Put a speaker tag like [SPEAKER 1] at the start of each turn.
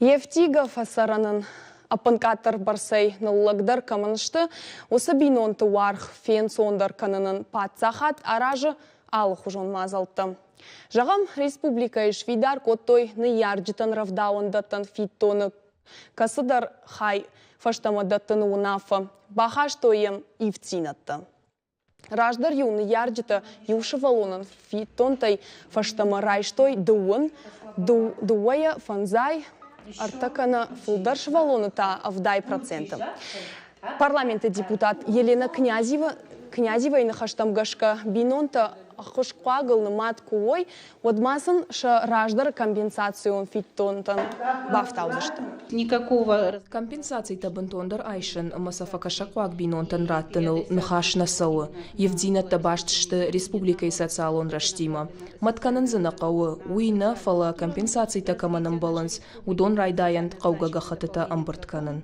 [SPEAKER 1] Ефтига фӕцӕрынӕн ӕппынкъаддӕр бӕрцӕй ныллӕгдӕр кӕмӕн сты, уыцы бинонты уаргъ фенцондӕр кӕнынӕн паддзахад аразы алыхуызон мадзӕлттӕ. Зӕгъӕм, республикӕйы сфидар кодтой ныййарджытӕн рӕвдауӕндӕттӕн фиддоны кӕцыдӕр хай фӕстӕмӕ дӕттыны уынаффӕ, бахастой йӕм ивддзинӕдтӕ. Раздӕр-иу ныййарджытӕ иу сывӕллонӕн фиддонтӕй фӕстӕмӕ райстой дыууын, дыууӕйӕ фӕндзай, ӕртӕ кӕнӕ фылдӕр сывӕллоны та 70%. Парламенты депутат Елена Князева Князевайы ныхӕстӕм гӕсгӕ, бинонтӕ ӕххуысхъуагыл нымад куы уой, уӕд ма сын сӕ раздӕры компенсацион фиддонтӕн бафтаудзысты.
[SPEAKER 2] Никакого
[SPEAKER 3] Компенсацитӕ бынтондӕр айсын ӕмӕ сӕ фӕкӕсӕгхъуаг бинонтӕн раттыныл ныхас нӕ цӕуы. Ивддзинӕдтӕ баст сты республикӕйы социалон рӕзтимӕ. Мӕт кӕнын дзы нӕ хъӕуы, уый нӕ, фӕлӕ компенсацитӕ кӕмӕн ӕмбӕлынц, уыдон райдайӕнт хъӕугӕ гӕххӕттытӕ ӕмбырд кӕнын.